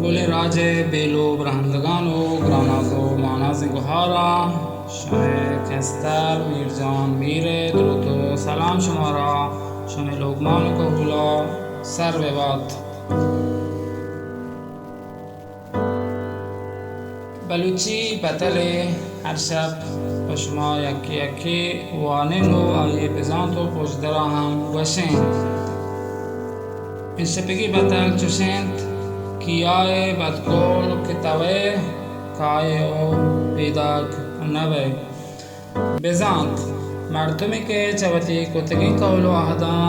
گلیں راج ءِ بیلو برہندگان ءُ گراناز ءُ مانازیں گہاراں، شمئے کستر میر جان میر ءِ دروت ءُ سلام شمارا، شمئے لوگمان ءُ کہولا سر بہ بات۔ بلوچی بتل ءَ ہر شپ پہ شما یکے یکے وانین ءُ آئی ءِ بزانت ءُ پژدرا ہم گوشین۔ انشپگی بتل چوش انت: کیا ءِ بدکول کہ توئے کائے ءُ پیداک نہ بئے۔ بزانت، مردمے کہ چہ وتی کتگیں قول ءُ عہداں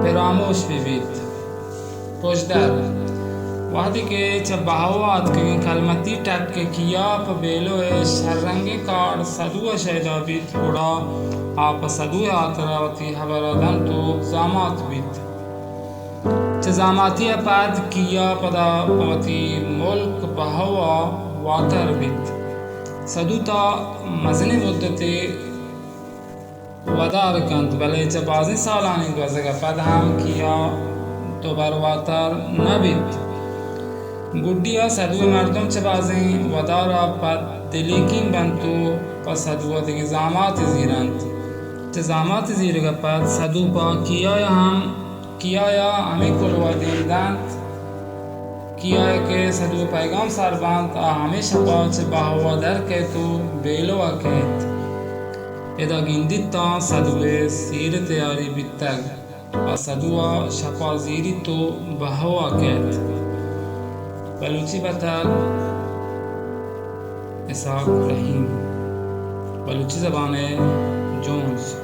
پراموش بہ بیت۔ پژدر، وہدے کہ چہ بہو ءَ آتکگیں کلمتی ٹک ءِ کیا پہ بیلو ءِ شررنگیں کاڑ سدو ءَ شیدا بیت، گڑا آ پہ سدو ءِ ہاترا وتی ہبر ءَ دنت ءُ زامات بیت۔ چہ زاماتی ءَ پد کیا پدا پہ وتی ملک بہو ءَ واتر بیت۔ سدو تا مزنیں مدتے ودار کنت، بلے چہ بازیں سالانی گوزگ ءَ پد ہم کیا دوبر واتر نہ بیت۔ گڈی ءَ سدو ءِ مردم چہ بازیں ودار ءَ پد دلیکین بنت ءُ پہ سدو ءَ دگہ زاماتے زیرنت۔ چہ زامات زیرگ ءَ پد سدو پہ کیا ءَ ہم کیا ءَ ہمے کلوہ دیم دنت۔ کیا ءَ کہ سدو ءِ پیگام سر بنت، آ ہمے شپ ءَ چہ بہو ءَ در کئیت ءُ بیلو ءَ کئیت۔ ادا گندیت تاں سدو ءِ سیر ءِ تیاری بیتگ۔ آ سدو ءَ شپ ءَ زیریت ءُ بہو ءَ کئیت۔ بلوچی بتل، اسحاق رحیم۔ بلوچی زبان ءِ جونز۔